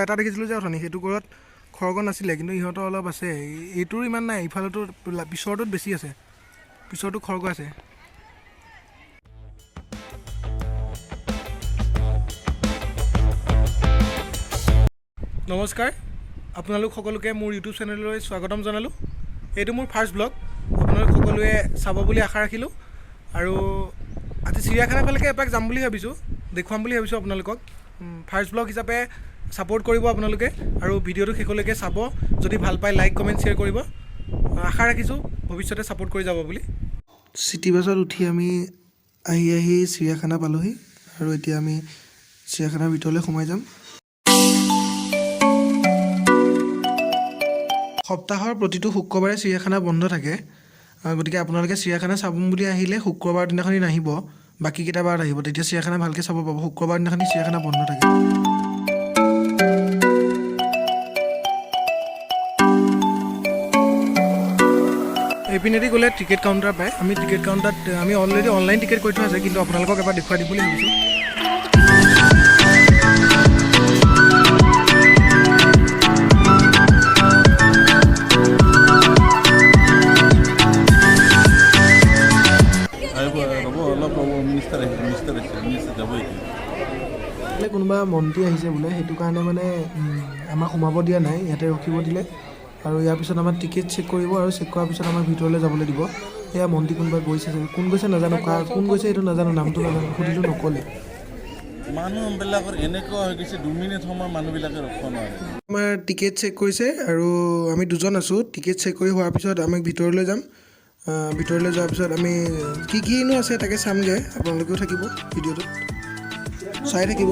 এটা দেখিছিলোঁ যে অথনি, সেইটো গঁড়ত খৰ্গ নাছিলে, কিন্তু ইহঁতৰ অলপ আছে। এইটোৰ ইমান নাই, ইফালতো পিছৰটোত বেছি আছে, পিছৰটো খৰ্গ আছে। নমস্কাৰ, আপোনালোক সকলোকে মোৰ ইউটিউব চেনেললৈ স্বাগতম জনালোঁ। এইটো মোৰ ফাৰ্ষ্ট ব্লগ, আপোনালোক সকলোৱে চাব বুলি আশা ৰাখিলোঁ। আৰু আজি চিৰিয়াখানা ফালেকে এপাক যাম বুলি ভাবিছোঁ, দেখুৱাম বুলি ভাবিছোঁ আপোনালোকক। ফাৰ্ষ্ট ব্লগ হিচাপে ছাপোৰ্ট কৰিব আপোনালোকে আৰু ভিডিঅ'টো শেষলৈকে চাব। যদি ভাল পায় লাইক, কমেণ্ট, শ্বেয়াৰ কৰিব। আশা ৰাখিছোঁ ভৱিষ্যতে ছাপোৰ্ট কৰি যাব বুলি। চিটি বাছত উঠি আমি আহি আহি চিৰিয়াখানা পালোহি আৰু এতিয়া আমি চিৰিয়াখানাৰ ভিতৰলৈ সোমাই যাম। সপ্তাহৰ প্ৰতিটো শুক্ৰবাৰে চিৰিয়াখানা বন্ধ থাকে। গতিকে আপোনালোকে চিৰিয়াখানা চাম বুলি আহিলে শুক্ৰবাৰ দিনাখনি নাহিব, বাকীকেইটা বাৰত আহিব, তেতিয়া চিৰিয়াখানা ভালকৈ চাব পাব। শুক্ৰবাৰ দিনাখনি চিৰিয়াখানা বন্ধ থাকে। এইপিনেদি গ'লে টিকেট কাউণ্টাৰ পায়। আমি টিকেট কাউণ্টাৰত আমি অলৰেডি অনলাইন টিকেট কৰি থোৱা আছে, কিন্তু আপোনালোকক এবাৰ দেখুৱাই দিম বুলি ভাবিছোঁ। আহিব, ৰ'ব অলপ ৰ'ব। মিনিষ্টাৰ আহিছে, মিনিষ্টাৰ আহিছে, মিনিষ্টাৰ যাব এতিয়া। বোলে কোনোবা মন্ত্ৰী আহিছে বোলে, সেইটো কাৰণে মানে আমাক সোমাব দিয়া নাই, ইয়াতে ৰখিব দিলে। আৰু ইয়াৰ পিছত আমাৰ টিকেট চেক কৰিব আৰু চেক কৰাৰ পিছত আমাক ভিতৰলৈ যাবলৈ দিব। এয়া মন্ত্ৰী কোনোবা গৈছে চাগে, কোন গৈছে নাজানো, কাৰ কোন গৈছে সেইটো নাজানো, নামটো নাজানো, সুধিলোঁ নক'লে। মানুহবিলাকৰ এনেকুৱা হৈ গৈছে, 2 মিনিট সময় মানুহবিলাকে ৰখিব নোৱাৰে। আমাৰ টিকেট চেক কৰিছে আৰু আমি দুজন আছোঁ। টিকেট চেক কৰি হোৱাৰ পিছত আমি ভিতৰলৈ যাম। ভিতৰলৈ যোৱাৰ পিছত আমি কি কিনো আছে তাকে চামগৈ। আপোনালোকেও থাকিব, ভিডিঅ'টোত চাই থাকিব।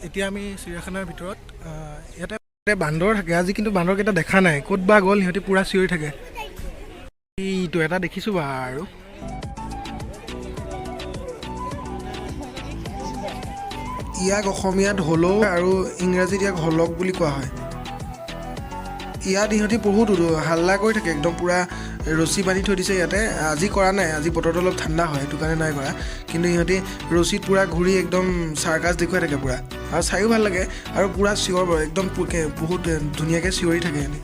এতিয়া আমি চিৰিয়াখানাৰ ভিতৰত। ইয়াতে বান্দৰ থাকে আজি, কিন্তু বান্দৰকেইটা দেখা নাই, ক'ত বা গ'ল। সিহঁতি পূৰা চিঞৰি থাকে। এইটো এটা দেখিছোঁ বাৰু। ইয়াক অসমীয়াত হলৌ আৰু ইংৰাজীত ইয়াক হলক বুলি কোৱা হয়। ইয়াত ইহঁতি বহুত হাল্লা কৰি থাকে, একদম পূৰা ৰছী বান্ধি থৈ দিছে ইয়াতে। আজি কৰা নাই, আজি বতৰটো অলপ ঠাণ্ডা হয়, সেইটো কাৰণে নাই কৰা। কিন্তু ইহঁতি ৰছীত পূৰা ঘূৰি একদম চাৰ্কাছ দেখুৱাই থাকে পূৰা, আৰু চায়ো ভাল লাগে। আৰু পূৰা চিঞৰ, একদম বহুত ধুনীয়াকৈ চিঞৰি থাকে ইহঁতি।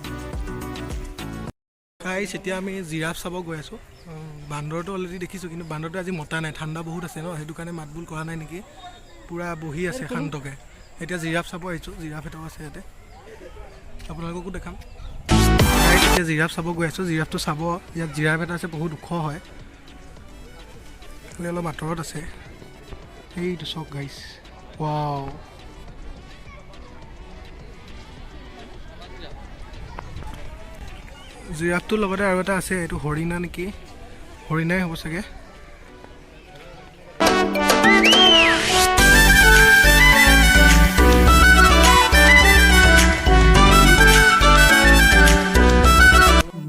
গাইছ, এতিয়া আমি জিৰাফ চাব গৈ আছোঁ। বান্দৰটো অলৰেডি দেখিছোঁ, কিন্তু বান্দৰটো আজি মতা নাই। ঠাণ্ডা বহুত আছে ন, সেইটো কাৰণে মাত বোল কৰা নাই নেকি, পূৰা বহি আছে শান্তকৈ। এতিয়া জিৰাফ চাব আহিছোঁ, জিৰাফ এটাও আছে ইয়াতে, আপোনালোককো দেখাম। গাইছ, এতিয়া জিৰাফ চাব গৈ আছোঁ। জিৰাফটো চাব, ইয়াত জিৰাফ এটা আছে, বহুত ওখ হয়, খালি অলপ আঁতৰত আছে। এইটো চাওক গাইছ, ৱাও! জিৰাফটোৰ লগতে আৰু এটা আছে, এইটো হৰিণা নেকি? হৰিণাই হ'ব চাগে।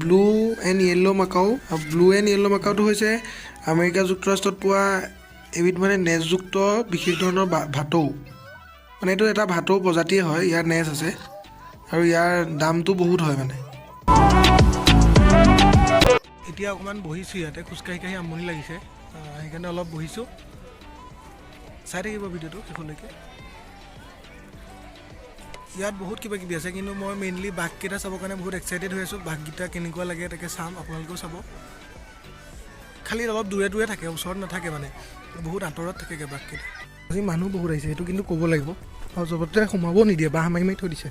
Blue and yellow' macaw. Blue and yellow' মাকাওটো হৈছে আমেৰিকা যুক্তৰাষ্ট্ৰত পোৱা এবিধ মানে নেজযুক্ত বিশেষ ধৰণৰ ভাটৌ। মানে এইটো এটা ভাটৌ প্ৰজাতিয়ে হয়, ইয়াৰ নেজ আছে আৰু ইয়াৰ দামটো বহুত হয়। মানে এতিয়া অকণমান বহিছোঁ ইয়াতে, খোজকাঢ়ি কাঢ়ি আমনি লাগিছে, সেইকাৰণে অলপ বহিছোঁ। চাই থাকিব ভিডিঅ'টো শেষলৈকে। ইয়াত বহুত কিবা কিবি আছে, কিন্তু মই মেইনলি বাঘকেইটা চাবৰ কাৰণে বহুত এক্সাইটেড হৈ আছোঁ। বাঘকেইটা কেনেকুৱা লাগে তাকে চাম, আপোনালোকেও চাব। খালি অলপ দূৰে দূৰে থাকে, ওচৰত নাথাকে, মানে বহুত আঁতৰত থাকেগৈ বাঘকেইটা। আজি মানুহ বহুত আহিছে, সেইটো কিন্তু ক'ব লাগিব। আৰু চবতে সোমাবও নিদিয়ে, বাঁহ মাৰি মাৰি থৈ দিছে।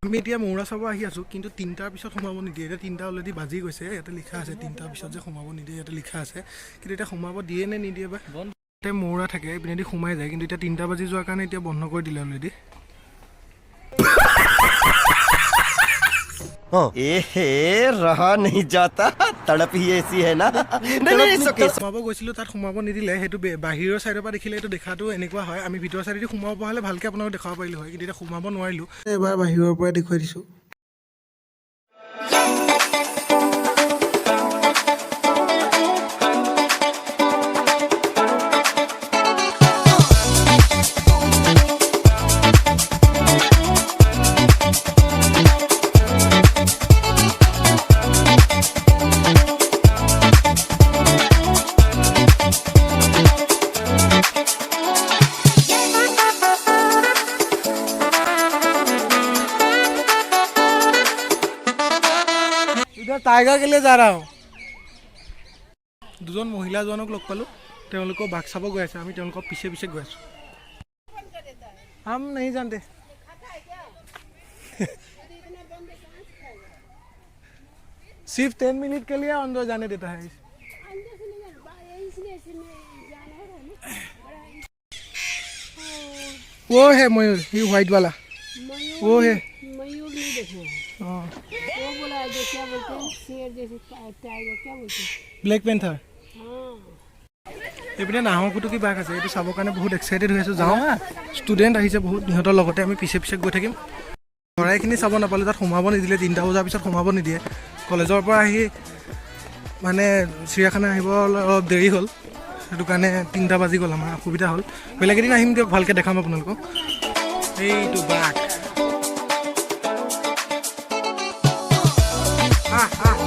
আমি এতিয়া মৌৰা চাব আহি আছোঁ, কিন্তু 3টাৰ পিছত সোমাব নিদিয়ে। এতিয়া 3টা অলৰেডি বাজি গৈছে। ইয়াতে লিখা আছে, 3টাৰ পিছত যে সোমাব নিদিয়ে, ইয়াতে লিখা আছে। কিন্তু এতিয়া সোমাব দিয়ে নে নিদিয়ে বা। ইয়াতে মৌৰা থাকে, এইপিনেদি সোমাই যায়, কিন্তু এতিয়া 3টা বাজি যোৱাৰ কাৰণে এতিয়া বন্ধ কৰি দিলে অলৰেডি। एहे, रहा नहीं जाता, तड़प ही ऐसी है ना। नहीं नहीं, ओके। সোমাব গৈছিলোঁ, তাত সোমাব নিদিলে। সেইটো বাহিৰৰ ছাইডৰ পৰা দেখিলে এইটো দেখাটো এনেকুৱা হয়। আমি ভিতৰৰ ছাইডেদি সোমাব পৰা হ'লে ভালকৈ আপোনালোক দেখুৱাব পাৰিলোঁ হয়, কিন্তু এতিয়া সোমাব নোৱাৰিলোঁ। এবাৰ বাহিৰৰ পৰাই দেখুৱাই দিছোঁ। टाइगर के लिए जा रहा हूँ। দুজন মহিলা জনক লগ পালোঁ, তেওঁলোকেও বাঘ চাব গৈ আছে। আমি তেওঁলোকৰ পিছে পিছে গৈ আছোঁ। हम नहीं जानते। सिर्फ 10 मिनट के लिए अंदर जाने देता है। अंदर से नहीं जाना, इसलिए इसमें जानवर है ना बड़ा। वो है मयूर, ये व्हाइट वाला। मयूर। वो है। मयूर नहीं देखे हैं। हाँ। वो बोला जो क्या बोलते हैं, शेर जैसे, टाइगर क्या बोलते हैं? Black panther. हाँ। এইপিনে নাহৰ ফুটুকি বাঘ আছে, এইটো চাবৰ কাৰণে বহুত এক্সাইটেড হৈ আছোঁ। যাওঁ, ষ্টুডেণ্ট আহিছে বহুত, সিহঁতৰ লগতে আমি পিছে পিছে গৈ থাকিম। চৰাইখিনি চাব নাপালোঁ, তাত সোমাব নিদিলে। 3টা বজাৰ পিছত সোমাব নিদিয়ে। কলেজৰ পৰা আহি মানে চিৰিয়াখানা আহিব অলপ দেৰি হ'ল, সেইটো কাৰণে 3টা বাজি গ'ল, আমাৰ অসুবিধা হ'ল। বেলেগ এদিন আহিম দিয়ক, ভালকৈ দেখাম আপোনালোকক। এইটো বাঘ। আহ, আহ।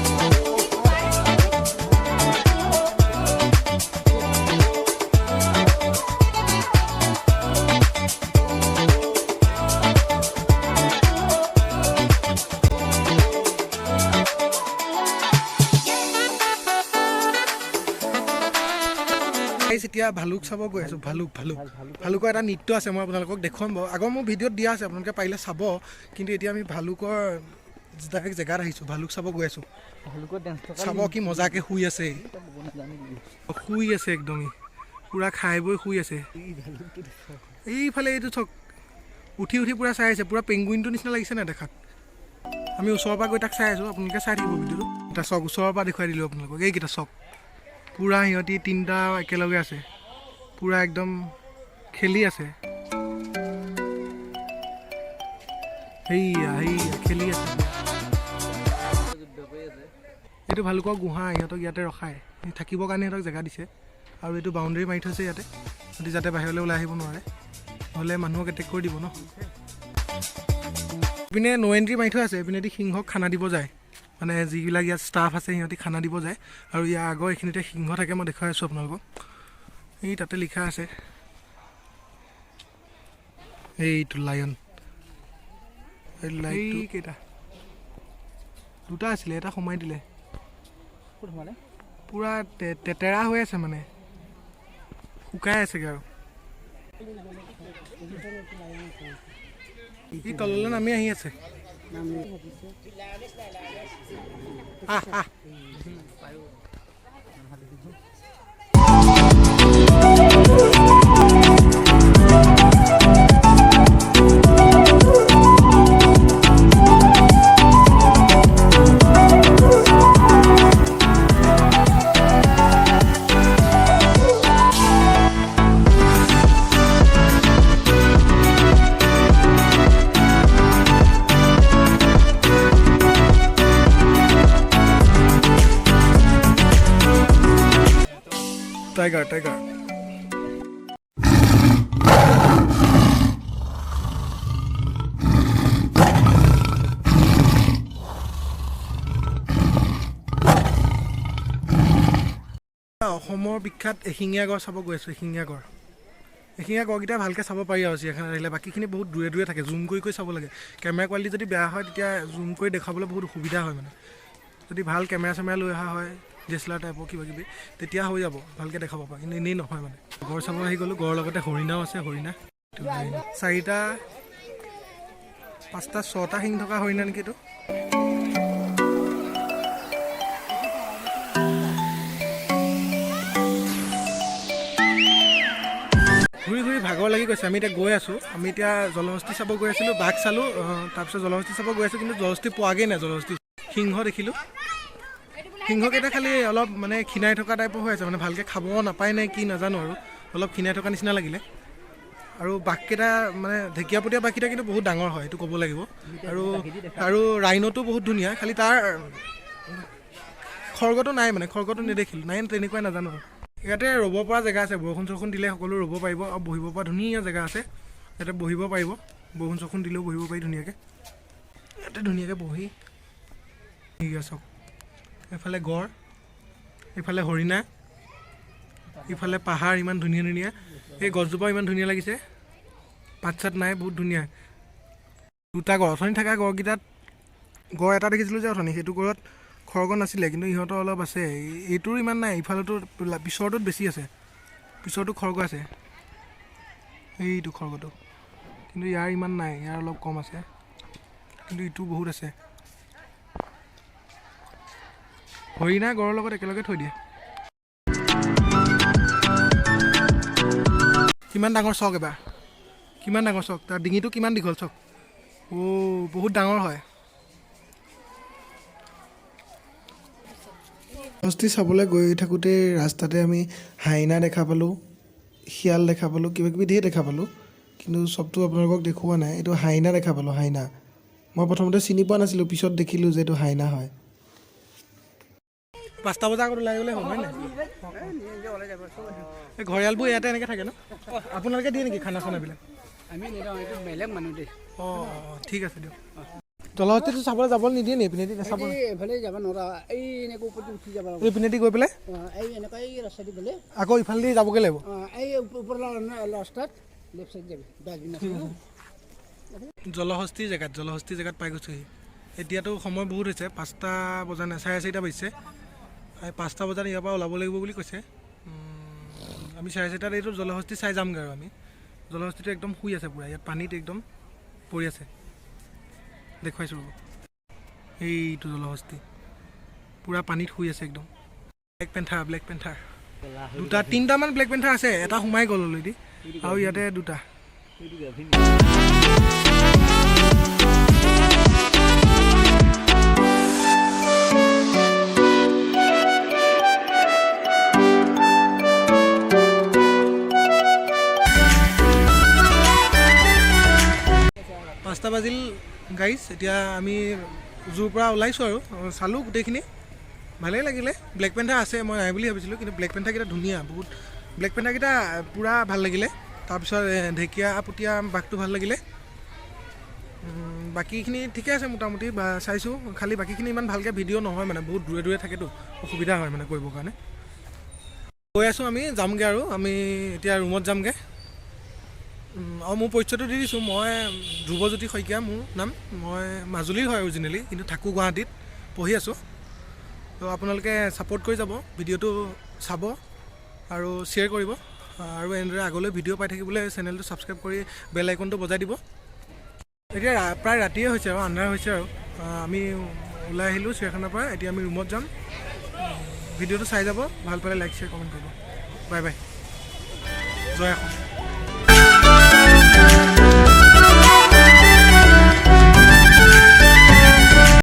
গাইছ, এতিয়া ভালুক চাব গৈ আছোঁ। ভালুক, ভালুক, ভালুকৰ এটা নৃত্য আছে, মই আপোনালোকক দেখুৱাম বাৰু। আগৰ মোৰ ভিডিঅ'ত দিয়া আছে, আপোনালোকে পাৰিলে চাব। কিন্তু এতিয়া আমি ভালুকৰ ডাইৰেক্ট জেগাত আহিছোঁ, ভালুক চাব গৈ আছোঁ। চাব কি মজাকৈ শুই আছে, শুই আছে একদম ই। পূৰা খাই বৈ শুই আছে। এইফালে এইটো চাওক, উঠি উঠি পূৰা চাই আছে। পূৰা পেংগুইনটোৰ নিচিনা লাগিছে নাই দেখাত? আমি ওচৰৰ পৰা গৈ তাক চাই আছোঁ, আপোনালোকে চাই থাকিব ভিডিঅ'টো। এটা চাওক, ওচৰৰ পৰা দেখুৱাই দিলোঁ আপোনালোকক। এইকেইটা চাওক, পূৰা সিহঁতি তিনিটা একেলগে আছে, পূৰা একদম খেলি আছে। সেইয়া সেইয়া খেলি আছে। এইটো ভালুকৰ গুহা, ইহঁতক ইয়াতে ৰখায়। থাকিবৰ কাৰণে সিহঁতক জেগা দিছে আৰু এইটো বাউণ্ডেৰী মাৰি থৈছে ইয়াতে, সিহঁতি যাতে বাহিৰলৈ ওলাই আহিব নোৱাৰে, নহ'লে মানুহক এটেক কৰি দিব ন। ইপিনে ন' এণ্ট্ৰি মাৰি থোৱা আছে। এইপিনেদি সিংহক খানা দিব যায়, মানে যিবিলাক ইয়াত ষ্টাফ আছে সিহঁতি খানা দিব যায়। আৰু ইয়াৰ আগৰ এইখিনিতে সিংহ থাকে, মই দেখুৱাই আছোঁ আপোনালোকক। এই তাতে লিখা আছে, এইটো লায়ন। এই লাইটটো কেইটা, দুটা আছিলে, এটা সোমাই দিলে। পূৰা তেতেৰা হৈ আছে, মানে শুকাই আছেগৈ আৰু। ই তললৈ নামি আহি আছে। আহ আহ। Tiger, tiger. অসমৰ বিখ্যাত এশিঙীয়া গড় চাব গৈ আছোঁ। এশিঙীয়া গড়, এশিঙীয়া গড়কেইটা ভালকৈ চাব পাৰি আৰু চিৰিয়াখানাত আহিলে। বাকীখিনি বহুত দূৰে দূৰে থাকে, জুম কৰি কৰি চাব লাগে। কেমেৰা কোৱালিটি যদি বেয়া হয়, তেতিয়া জুম কৰি দেখাবলৈ বহুত অসুবিধা হয়। মানে যদি ভাল কেমেৰা চেমেৰা লৈ অহা হয়, ডি এছ এল আৰ টাইপৰ কিবা কিবি, তেতিয়া হৈ যাব, ভালকৈ দেখাব পাৰি। কিন্তু এনেই নহয়। মানে গড় চাব আহি গ'লোঁ, গড়ৰ লগতে হৰিণাও আছে। হৰিণা চাৰিটা, পাঁচটা, ছটা শিং থকা হৰিণা নেকি এইটো? ঘূৰি ঘূৰি ভাগৰ লাগি গৈছে। আমি এতিয়া গৈ আছোঁ। আমি এতিয়া জলহস্তি চাব গৈ আছিলোঁ, বাঘ চালোঁ, তাৰপিছত জলহস্তি চাব গৈ আছোঁ, কিন্তু জলহস্তি পোৱাগৈ নাই। জলহস্তি সিংহ দেখিলোঁ। সিংহকেইটা খালি অলপ মানে ক্ষীণাই থকা টাইপৰ হৈ আছে, মানে ভালকৈ খাব নাপায় নে কি নাজানো আৰু, অলপ ক্ষীণাই থকা নিচিনা লাগিলে। আৰু বাঘকেইটা, মানে ঢেকীয়াপতীয়া বাঘকেইটা কিন্তু বহুত ডাঙৰ হয়, সেইটো ক'ব লাগিব। আৰু ৰাইন'টো বহুত ধুনীয়া, খালি তাৰ খৰ্গটো নাই, মানে খৰ্গটো নেদেখিলোঁ, নাই তেনেকুৱাই নাজানো আৰু। ইয়াতে ৰ'ব পৰা জেগা আছে, বৰষুণ চৰষুণ দিলে সকলো ৰ'ব পাৰিব আৰু বহিব পৰা ধুনীয়া জেগা আছে। ইয়াতে বহিব পাৰিব, বৰষুণ চৰষুণ দিলেও বহিব পাৰি ধুনীয়াকৈ। ইয়াতে ধুনীয়াকৈ বহি। ঠিক আছে, চাওক, এইফালে গড়, এইফালে হৰিণা, ইফালে পাহাৰ, ইমান ধুনীয়া ধুনীয়া। এই গছজোপা ইমান ধুনীয়া লাগিছে, পাত চাত নাই, বহুত ধুনীয়া। দুটা গড়, অথনি থকা গড়কেইটাত গড় এটা দেখিছিলোঁ যে অথনি, সেইটো গড়ত খৰ্গ নাছিলে, কিন্তু ইহঁতৰ অলপ আছে। এইটোৰ ইমান নাই, ইফালেতো পিছৰটোত বেছি আছে। পিছৰটো খৰ্গ আছে, এইটো খৰ্গটো, কিন্তু ইয়াৰ ইমান নাই, ইয়াৰ অলপ কম আছে, কিন্তু ইটো বহুত আছে। হৰিণা গঁড়ৰ লগত একেলগে থৈ দিয়ে। কিমান ডাঙৰ চক এবাৰ, কিমান ডাঙৰ চক, তাৰ ডিঙিটো কিমান দীঘল চক। অ' বহুত ডাঙৰ হয়। হস্তি চাবলৈ গৈ থাকোঁতে ৰাস্তাতে আমি হাইনা দেখা পালোঁ, শিয়াল দেখা পালোঁ, কিবা কিবি ধেৰ দেখা পালোঁ, কিন্তু চবটো আপোনালোকক দেখুওৱা নাই। এইটো হাইনা দেখা পালোঁ, হাইনা মই প্ৰথমতে চিনি পোৱা নাছিলোঁ, পিছত দেখিলোঁ যে এইটো হাইনা হয়। 5টা বজাৰ আগত ওলাই গ'লে হ'ব, হয় নাই? এই ঘৰিয়ালবোৰ ইয়াতে এনেকৈ থাকে ন? আপোনালোকে দিয়ে নেকি খানা চানাবিলাক? আমি নিদিওঁ, এইটো বেলেগ মানুহ দেই। অঁ অঁ, ঠিক আছে দিয়ক। জলহস্তীটো চাবলৈ যাব নিদিয়ে নি? এইপিনেদি নাচাব? এই এইফালে যাব নোৱাৰা, এই এনেকৈ ওপৰতে উঠি যাব লাগিব। এইপিনেদি গৈ পেলাই? অঁ, এই এনেকুৱা এই ৰাস্তাদি গ'লে আকৌ ইফালেদি যাবগৈ লাগিব। অঁ, এই ওপৰৰ ৰাস্তাত লেফ্ট চাইড যাবি, ডাষ্টবিন আছে। জলহস্তীৰ জেগাত পাই গৈছোঁহি। এতিয়াতো সময় বহুত হৈছে, 5টা বজা নাই, 4:30 বাজিছে। এই 5টা বজাত ইয়াৰ পৰা ওলাব লাগিব বুলি কৈছে। আমি 4:30ত এইটো জলহস্তী চাই যামগৈ। আৰু আমি জলহস্তীটো একদম শুই আছে পূৰা, ইয়াত পানীত একদম পৰি আছে, দেখুৱাইছোঁ ৰ'ব। এইটো জলহস্তী পূৰা পানীত শুই আছে একদম। ব্লেক পেন্থাৰ, ব্লেক পেন্থাৰ দুটা তিনিটামান ব্লেক পেন্থাৰ আছে, এটা সোমাই গ'ল অলৰেডি, আৰু ইয়াতে দুটা। 5টা বাজিল গাইজ, এতিয়া আমি জুৰ পৰা ওলাইছোঁ আৰু চালোঁ গোটেইখিনি, ভালেই লাগিলে। ব্লেক পেন্থাৰ আছে, মই নাই বুলি ভাবিছিলোঁ, কিন্তু ব্লেক পেন্থাৰকেইটা ধুনীয়া বহুত। ব্লেক পেন্থাৰকেইটা পূৰা ভাল লাগিলে। তাৰপিছত ঢেকীয়া পটীয়া বাঘটো ভাল লাগিলে। বাকীখিনি ঠিকে আছে মোটামুটি বা চাইছোঁ, খালি বাকীখিনি ইমান ভালকৈ ভিডিঅ' নহয়, মানে বহুত দূৰে দূৰে থাকেতো, অসুবিধা হয় মানে কৰিবৰ কাৰণে। গৈ আছোঁ আমি, যামগৈ আৰু আমি এতিয়া ৰুমত যামগৈ। আৰু মোৰ পৰিচয়টো দি দিছোঁ, মই ধ্ৰুৱজ্যোতি শইকীয়া মোৰ নাম। মই মাজুলীৰ হয় অৰিজিনেলি, কিন্তু থাকোঁ গুৱাহাটীত, পঢ়ি আছোঁ। তো আপোনালোকে ছাপোৰ্ট কৰি যাব, ভিডিঅ'টো চাব আৰু শ্বেয়াৰ কৰিব, আৰু এনেদৰে আগলৈ ভিডিঅ' পাই থাকিবলৈ চেনেলটো ছাবস্ক্ৰাইব কৰি বেল আইকনটো বজাই দিব। এতিয়া প্ৰায় ৰাতিয়ে হৈছে আৰু আন্ধাৰ হৈছে আৰু আমি ওলাই আহিলোঁ চিৰিয়াখানাৰ পৰা। এতিয়া আমি ৰুমত যাম। ভিডিঅ'টো চাই যাব, ভাল পালে লাইক, শ্বেয়াৰ, কমেণ্ট কৰিব। বাই বাই, জয় অসম।